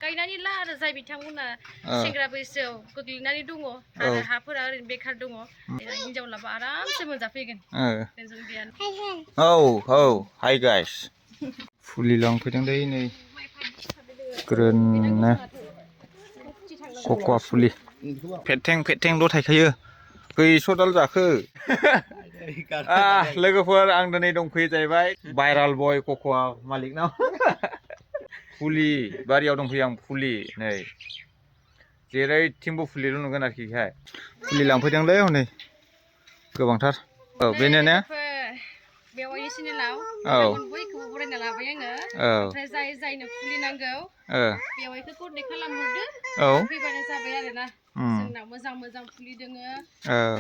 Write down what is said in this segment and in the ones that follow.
गायनानै ला आरो जाय बिथांमोना सेंग्रा बैसोआव गोग्लैनानै दङ आरो हाफोरा ओरैनो बेखार दङ हिनजाव लाबा आरामसे मोनजाफैगोन टेनसन गैया औ हाय गाइस फुलि लांफैदोंलै नै ग्रोननो कक'आ फुलि फेथेंल' थायखायो खैस'दाल जाखो लोगोफोर आं दिनै दंफैयो जाहैबाय भाइराल बय कक'आ मालिकनाव फुलि बारियाव दंफैयो आं फुलि नै जेरैथिंबो फुलिल' नुगोन आरोखि बेहाय फुलि लांफैदोंलै हनै गोबांथार बेनो ने बेवायनि चेनेलाव बयखौबो बरायना लाबाय आङो ओमफ्राय जायनो फुलि नांगौ बेवायखौ कन्टेक्ट खालामहरदो फैबानो जाबाय आरोना जोंनाव मोजां मोजां फुलि दोङो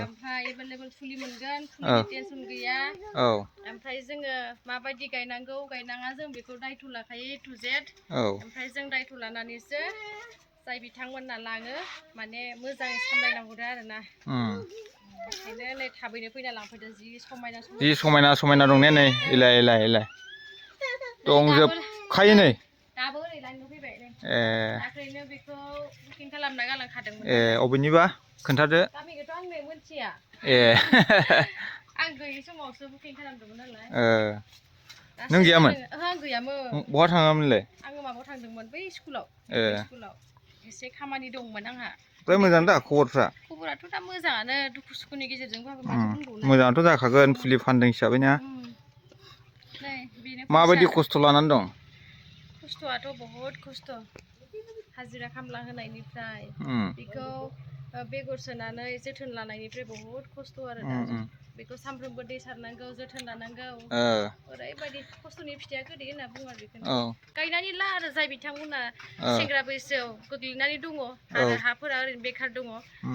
ओमफ्राय एभेलेबल फुलि मोनगोन फुलिनि टेनसन गैया ओमफ्राय जोङो माबायदि गायनांगौ गायनाङा जों बेखौ दायथ' लाखायो A to Z ओमफ्राय जों दायथ' लानानैसो जाय बिथांमोनना लाङो माने मोजाङै सामलायना हरो आरोना ओंखायनो नै थाबैनो फैना लांफैदो जि समायना दं ने नै इलाय दंजोबखायो नै दाबो ओरै लायनो फैबाय नै दाख्लैनो बेखौ बुकिं खालामना गालांखादोंमोन अबेनिबा खोन्थादो गामिखौथ' आंनो मोनथिया आं गैयि समावसो बुकिं खालामदोंमोन नालाय नों गैयामोन आं गैयामोन बहा थाङामोनलाय आङो माबायाव थांदोंमोन बै स्कुलाव एसे खामानि दंमोन आंहा ओमफ्राय मोजां दा खबराथ' दा मोजाङानो दुखु सुखुनि गेजेरजोंबाबो माथो बुंबावनो मोजाङाथ' जाखागोन फुलि फानदों हिसाबै ना माबायदि खस्थ' लानानै दं खस्थ'आथ' बहुद खस्थ' हाजिरा खामला होनायनिफ्राय बेखौ बेगर सोनानै जोथोन लानायनिफ्राय बहुद खस्थ' आरो दा बेखौ सानफ्रोमबो दै सारनांगौ जोथोन लानांगौ ओरैबायदि खस्थ'नि फिथाइया गोदै होनना बुङो आरो बेखौनो गायनानै ला आरो जाय बिथांमोना सेंग्रा बैसोआव गोग्लैनानै दङ आरो हाफोरा ओरैनो बेखार दङ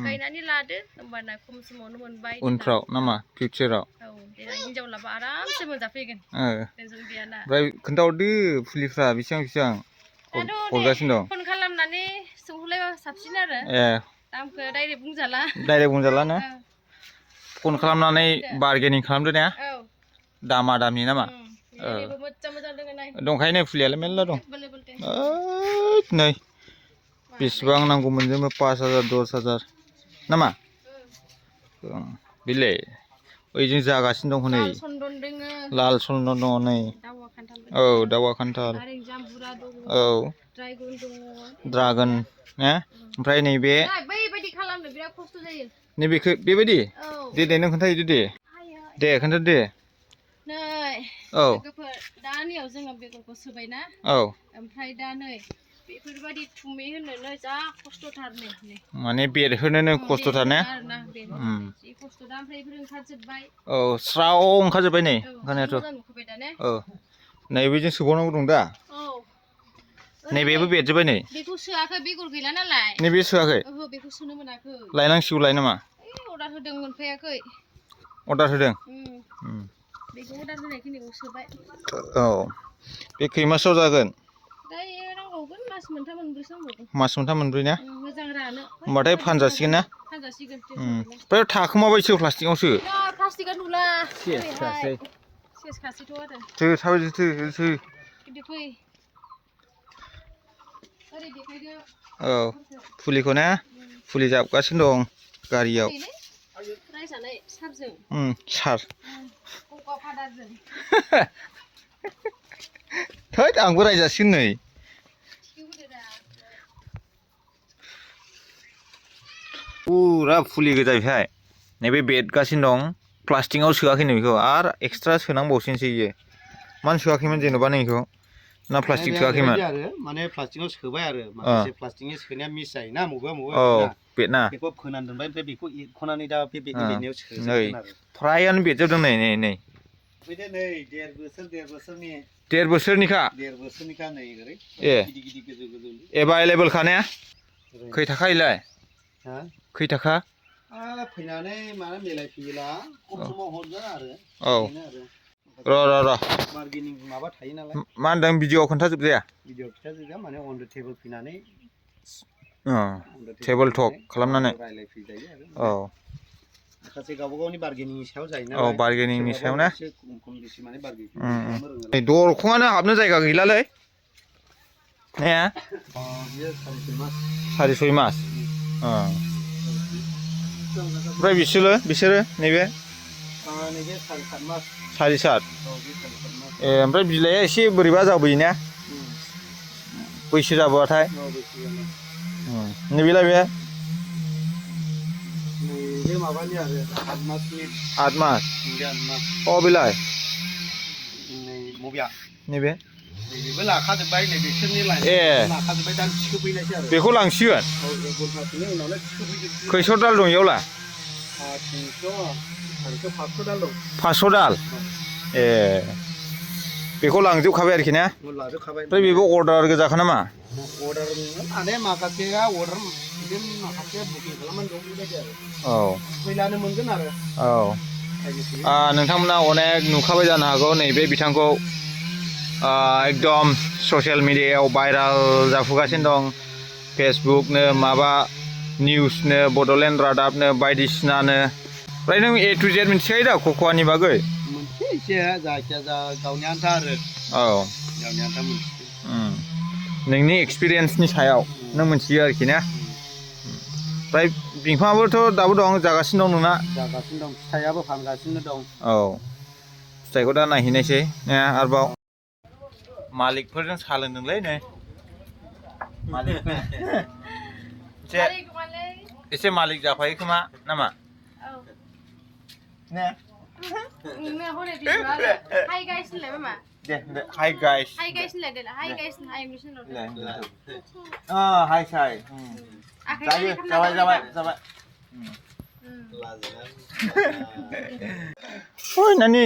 गायनानै लादो होमबाना खम समावनो मोनबाय उनफ्राव नामा फिउचाराव हिनजाव लाबा आरामसे मोनजाफैगोन टेनसन गैयाना ओमफ्राय खोन्थाहरदो फुलिफ्रा बेसेबां हरगासिनो दं फन खालामनानै सोंहरलायबा साबसिन आरो दामखौ डाइरेक्ट बुंजाला ना फन खालामनानै बार्गेनिं खालामदो ने दामा दामि नामा दंखायो नै फुलियालाय मेरला दं नै बेसेबां नांगौमोन जोंनो 5,000 10,000 नामा बिलाय ओइजों जागासिनो दं हनै लाल चन्दन दङ नै दावा खान्थाल ड्रागन ने ओमफ्राय नैबे नैबेखौ बेबायदि दे नों खोन्थाहैदो दे खोन्थादो दे दानियाव जोङो बेगरखौ सोबायना ओमफ्राय दा नै बेफोरबायदि थुमै होनोनो जा खस्थ'थार नै माने बेरहोनोनो खस्थ'थार ने स्राव ओंखारजोब्बाय नै ओंखारनायाथ' नैबेजों सोबावनांगौ दं दा नैबेबो बेरजोब्बाय नै बेखौ सोआखै बेगर गैला नालाय नैबे सोआखै बेखौ सोनो मोनाखै लायनांसिगौलाय नामा अर्डार होदों मोनफैयाखै अर्डार होदों बेखौ अर्डार होनायखिनिखौ सोबाय बे खै मासाव जागोन दायो नांबावगोन मास मोनथाम मोनब्रैसो नांबावगोन मास मोनथाम मोनब्रै ना मोजां रानो होमबाथाय फानजासिगोन ना ओमफ्राय थाखोमाबायसो प्लास्टिकआवसो प्लास्टिकआ नुला सेसखासैथ' आरो फुलिखौ ना फुलि जाबगासिनो दं गारियाव सार थोद आंबो रायजासिगोन नै फुरा फुलि गोजा बेहाय नैबे बेरगासिनो दं प्लास्टिकआव सोआखै बेखौ आरो एक्सट्रा सोनांबावसिनसै इयो मानो सोआखैमोन जेनेबा नैखौ ना प्लास्टिक सोआखैमोन माने प्लास्टिकआव सोबाय आरो माखासे प्लास्टिकनि सोनाया मिस जायोना मबेबा बेदना बेखौ फोनानै दोनबाय ओमफ्राय बेखौ एरख'नानै दा बे बेदनायाव सोजोबगोन आरो फ्रायानो बेरजोबदों नै नै 1.5 बोसोरनिखा नै ओरै गिदिर गोजौ एभाइलेबलखा ने खै थाखा इलाय खै थाखा फैनानै माने मिलायफैयोला खम समाव हरगोन आरो र' बार्गेनिं माबा थायो नालाय मा होनदों भिडिअ'आव खोन्थाजोबजाया भिडिअ खिन्थाजोबजाया माने अन द टेबोल फैनानै टेबोल टक खालामनानै रायलायफैजायो आरो माखासे गावबा गावनि बार्गेनिंनि सायाव जायो ना बार्गेनिंनि सायाव ना खम बेसि माने बार्गेनिं दरखङानो हाबनो जायगा गैलालै ने बियो 4 मास 4 मास ओमफ्राय बिसोरो नैबे नैबे 7 मास 4.7 औ बे 7 मास ए ओमफ्राय बिलाइआ एसे बोरैबा जाबोयोना बैसो जाबोआथाय औ बेसे नैबेलाय बे नैबे माबानि आरो 8 मासनि 8 मास नैबे 8 मास अ बेलाय नै मबिया नैबे नैबेबो लाखाजोब्बाय नै बिसोरनि लाइन ए लाखाजोब्बाय दा थिखोफैनायसो आरो बेखौ लांसिगोन औ घन्टासेनि उनावनो थिखोफैजोबसिगोन खैस' दाल दं इयावलाय 300 500 दाल दं 500 दाल ए बेखौ लांजोबखाबाय आरोखि ना लाजोबखाबाय ओमफ्राय बेबो अर्डार गोजाखा नामा अर्डार माने माखासेया अर्डार बिदिनो माखासे बुकिं खालामनानै दं बेबायदि आरो औ फैलानो मोनगोन आरो औ नोंथांमोना अनेक नुखाबाय जानो हागौ नैबे बिथांखौ एकदम ससियेल मिडियायाव भाइराल जाफुगासिनो दं फेसबुकनो माबा निउसनो बड'लेण्ड रादाबनो बायदिसिनानो ओमफ्राय नों A to Z मिथिखायो दा कक'आनि बागै मोनसे एसे जायखिया गावनि आन्था आरो औ गावनि आन्था मोनथियो नोंनि एक्सपिरियेन्सनि सायाव नों मोनथियो आरोखि ना ओमफ्राय बिफाङाबोथ' दाबो दं जागासिनो दं नोंना जागासिनो दं फिथाइयाबो फानगासिनो दं औ फिथाइखौ दा नायहैनायसै ने आरोबाव मालिकफोरजों साहा लोंदोंलै नै एसे मालिक जाफायो खोमा नामा ने Hi guys nilai mama. दे hi guys Hi guys nilai deh. Hi guys nilai English nilai. हाय साय जायो जाबाय ओइ नानि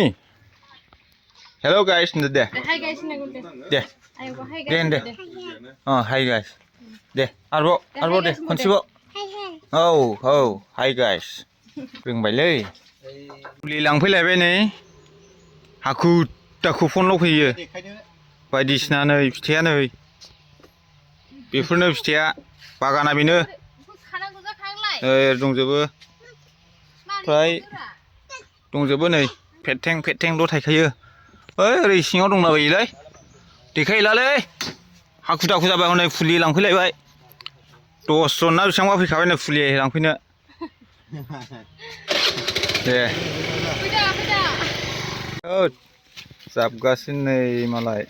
हेलौ गाइस होनदो दे Hi guys nilai gue दे Ayo gue hi दे guys होनदो nilai. हाय गाइस दे आरोबाव दे खनसेबाव औ हाय गाइस रोंबायलै फुलि लांफैलायबाय नै हाखु दाखु फनल' फैयो बायदिसिना नै फिथाइया नै बेफोरनो फिथाइया बागाना बेनो दंजोबो ओमफ्राय दंजोबो नै फेथेंल' थायखायो ओरै सिङाव दंलाबायोलै देखायहैलालै हाखु दाखु जाबाय हनै फुलि लांफैलायबाय 10 जन ना बेसेबांबा फैखाबाय नै फुलि लांफैनो दे जाबगासिनो नै मालाय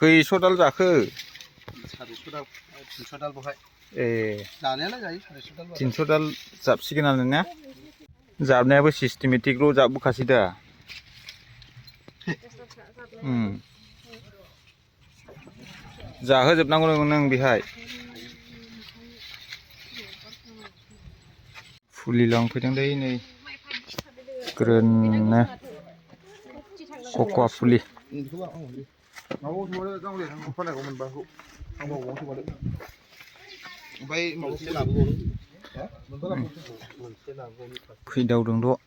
खैस' दाल जाखो 400 दाल 300 दाल बहाय ए जानायालाय जायो 400 दाल 300 दाल जाबसिगोनानो ना जाबनायाबो सिस्टेमेटिकल' जाबबोखासै दा जाहोजोबनांगौ नों बेहाय फुलि लांफैदोंलै नै ग्रोननो कक'आ फुलि फैदावदोंल'